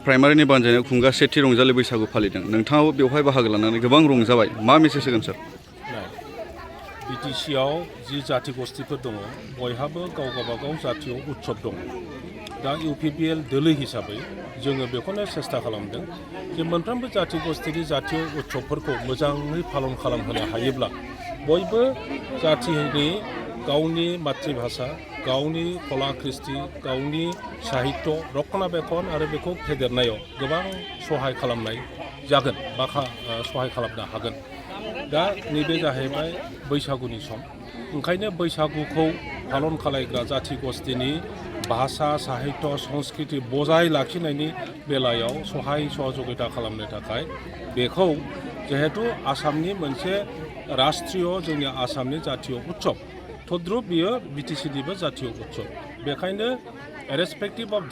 प्राइमारिनि बानजायनायाव खुंगा सेथि रंजालि बैसागु फालिदों नोंथाङाबो बेवहाय बाहागो लानानै गोबां रंजाबाय मा मेसेज होगोन सार? बिटिसिआव जि जाथि गस्थिफोर दङ बयहाबो गाव गावबागाव जातीय उत्सव दङ। दा UPPL दोलो हिसाबै जोङो बेखौनो सेस्था खालामदों जे मोनफ्रोमबो जाथि गस्थिनि जातीय उत्सवफोरखौ मोजाङै पालन खालामहोनो हायोब्ला बयबो जाथिनि गावनि मातृभाषा गावनि कला कृष्टि गावनि साहित्य रक्षनाबेक्षन आरो बेखौ फेदेरनायाव गोबां सहाय खालामनाय जागोन बा सहाय खालामनो हागोन। दा नैबे जाहैबाय बैसागुनि सम ओंखायनो बैसागुखौ पालन खालायग्रा जाथि गस्थिनि भाषा साहित्य संस्कृति बजाय लाखिनायनि बेलायाव सहाय सहजुगिता खालामनो थाखाय बेखौ जिहेतु आसामनि मोनसे राष्ट्रीय जोंनि आसामनि जातीय उत्सव तद्रुप बियो बिटिसिनिबो जातीय उत्सव बेखायनो रेसपेक्टिभ अफ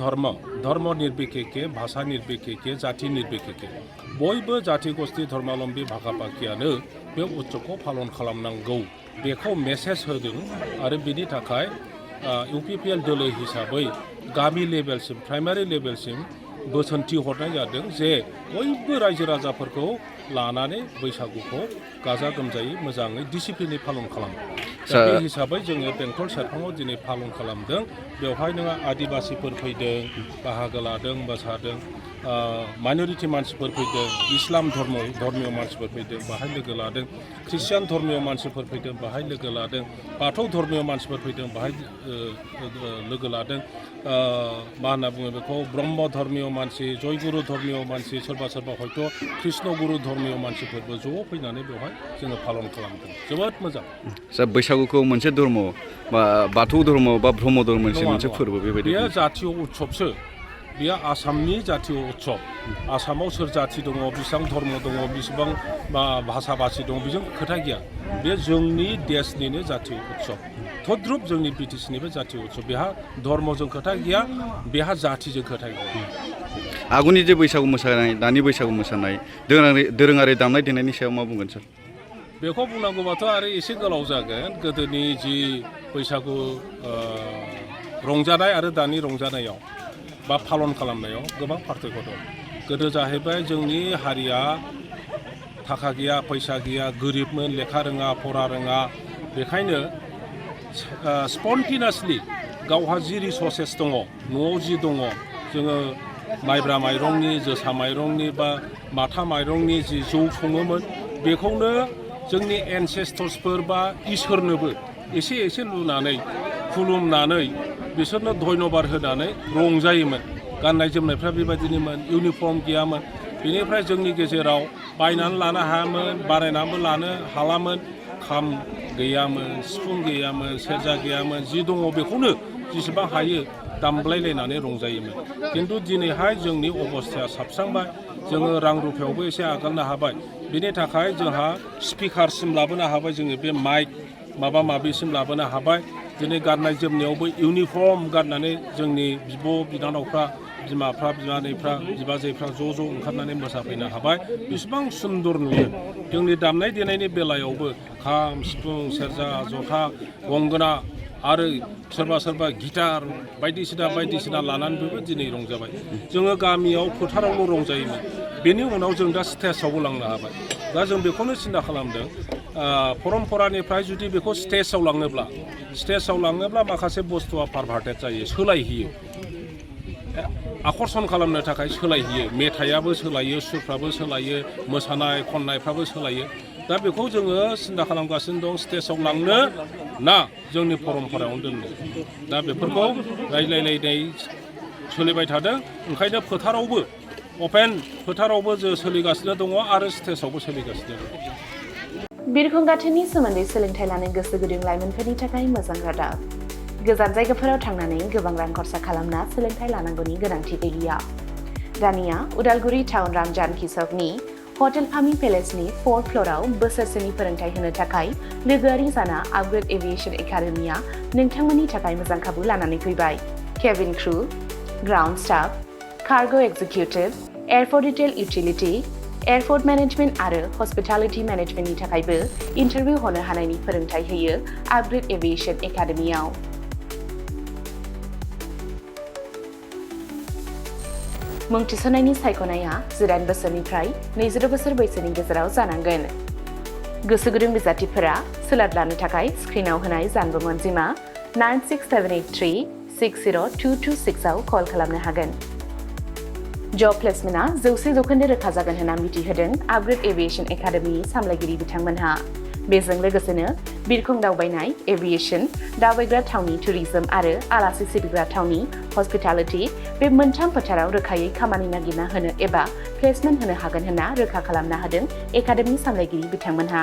धर्म निर्बिखेखे भाषा निर्बिखेखे जाति निर्बिखेखे बयबो जाति गस्ति धर्मावलम्बी भागा भागियानो बे उत्सवखौ पालन खालामनांगौ बेखौ मेसेज होदों आरो बिनि थाखाय UPPL दोलो हिसाबै गामि लेभेलसिम प्राइमारि लेभेलसिम बोसोनथि हरनाय जादों जे बयबो रायजो राजाफोरखौ लानानै बैसागुखौ गाजा गोमजायै मोजाङै डिसिप्लिनै पालन खालामो। दा बे हिसाबै जोङो बेंटल सेरफाङाव दिनै पालन खालामदों बेवहाय नोङो आदिबासिफोर फैदों बाहागो लादों मोसादों माइनरिटि मानसिफोर फैदों इस्लाम धर्मीय मानसिफोर फैदों बाहाय लोगो लादों ख्रिस्टियान धर्मीय मानसिफोर फैदों बाहाय लोगो लादों बाथौ धर्मीय मानसिफोर फैदों बाहाय लोगो लादों मा होनना बुङो बेखौ ब्रह्म धर्मीय मानसि जयगुरु धर्मीय मानसि सोरबा हयथ' कृष्ण गुरु धर्मीय मानसिफोरबो ज' फैनानै बेवहाय जोङो पालन खालामदों जोबोद मोजां। सार बैसागुखौ मोनसे धर्म बा बाथौ धर्म बा ब्रह्म धर्म मोनसे फोरबो बेबायदि बेयो जातीय उत्सवसो बेयो आसामनि जातीय उत्सव आसामाव सोर जाथि दङ बेसेबां धर्म दङ बेसेबां भाषा भाषी दङ बेजों खोथा गैया बे जोंनि देशनिनो जातीय उत्सव तद्रुप जोंनि बिटिसिनिबो जातीय उत्सव बेहा धर्मजों खोथा गैया बेहा जातिजों खोथा गैया। आगुनि जे बैसागु मोसानाय दानि बैसागु मोसानाय दोरोङारि दामनाय देनायनि सायाव मा बुंगोन सार? बेखौ बुंनांगौबाथ' आरो एसे गोलाव जागोन गोदोनि जि बैसागु रंजानाय आरो दानि रंजानायाव बा पालन खालामनायाव गोबां पार्थक्य दं। गोदो जाहैबाय जोंनि हारिया थाखा गैया फैसा गैया गोरिबमोन लेखा रोङा फरा रोङा बेखायनो स्पन्टिनियासलि गावहा जि रिसर्सेस दङ न'आव जि दङ जोङो माइब्रा माइरंनि जोसा माइरंनि बा माथा माइरंनि जि जौ सङोमोन बेखौनो जोंनि एनसेस्टर्सफोर बा इसोरनोबो एसे एसे लुनानै खुलुमनानै बिसोरनो धन्यबाद होनानै रंजायोमोन। गाननाय जोमनायफ्रा बेबायदिनोमोन इउनिफर्म गैयामोन बेनिफ्राय जोंनि गेजेराव बायनानै लानो हायामोन बानायनानैबो लानो हालामोन खाम गैयामोन सिफुं गैयामोन सेरजा गैयामोन जि दङ बेखौनो जेसेबां हायो दामलायलायनानै रंजायोमोन। खिन्थु दिनैहाय जोंनि अबस्थाया साबस्रांबाय जोङो रां रुफायावबो एसे आगालनो हाबाय बिनि थाखाय जोंहा स्पिकारसिम लाबोनो हाबाय जोङो बे माइक माबा माबिसिम लाबोनो हाबाय दिनै गाननाय जोमनायावबो इउनिफर्म गाननानै जोंनि बिब' बिनानावफ्रा बिमाफ्रा बिमानैफ्रा बिबाजैफ्रा ज' ओंखारनानै मोसाफैनो हाबाय बेसेबां सुन्दर नुयो। जोंनि दामनाय देनायनि बेलायावबो खाम सिफुं सेरजा जथा गंगोना आरो सोरबा गिटार बायदिसिना लानानैबो दिनै रंजाबाय। जोङो गामियाव फोथारावल' रंजायोमोन बेनि उनाव जों दा स्टेजआवबो लांनो हाबाय। दा जों बेखौनो सिन्था खालामदों परम्परानिफ्राय जुदि बेखौ स्टेजआव लाङोब्ला माखासे बुस्थुआ पारभार्टेड जायो सोलायहैयो आकर्षण खालामनो थाखाय सोलायहैयो मेथाइयाबो सोलायो सुरफ्राबो सोलायो मोसानाय खन्नायफ्राबो सोलायो। दा बेखौ जोङो सिन्था खालामगासिनो दं स्टेजआव लांनो ना जोंनि परम्परायावनो दोननो। दा बेफोरखौ रायज्लायलायनाय सोलिबाय थादों ओंखायनो फोथारावबो जों सोलिगासिनो दङ आरो स्टेजआवबो सोलिगासिनो दङ। बिरखं गाथोननि सोमोन्दै सोलोंथाइ लानो गोसो गुदुं लाइमोनफोरनि थाखाय मोजां रादाब। गोजान जायगाफोराव थांनानै गोबां रां खरसा खालामना सोलोंथाइ लानांगौनि गोनांथि गैलिया। दानिया उदालगुरि टाउन रामजानकि सकनि हटेल फामि पेलेसनि 4th फ्ल'राव बोसोरसेनि फोरोंथाइ होनो थाखाय लोगोआरि जाना आपग्रेड एभिएशन एकाडेमिया नोंथांमोननि थाखाय मोजां खाबु लानानै फैबाय। Cabin crew ground staff cargo executive airport retail utility airport management आरो हस्पिटालिटी मेनेजमेन्टनि थाखायबो इन्टारभिउ होनो हानायनि फोरोंथाइ होयो आपग्रेड एभिएशन एकाडेमियाव। मुं थिसननायनि सायख'नाया 18 बोसोरनिफ्राय 20 बोसोर बैसोनि गेजेराव जानांगोन। गोसो गुदुं बिजाथिफोरा सोलाद लानो थाखाय स्क्रिनाव होनाय जानबुं अनजिमा 96783602226 आव कल खालामनो हागोन। जब प्लेसमेन्टआ 100% रोखा जागोन होनना मिथिहोदों आपग्रेड एभिएशन एकाडेमिनि सामलायगिरि बिथांमोनहा। बेजों लोगोसेनो बिरखं दावबायनाय, एभिएशन, दावबायग्रा थावनि टुरिज्म आरो आलासि सिबिग्रा थावनि हस्पिटालिटी बे मोनथाम फोथाराव रोखायै खामानि नागिरना होनो एबा प्लेसमेन्ट होनो हागोन होनना रोखा खालामना होदों एकाडेमिनि सामलायगिरि बिथांमोनहा।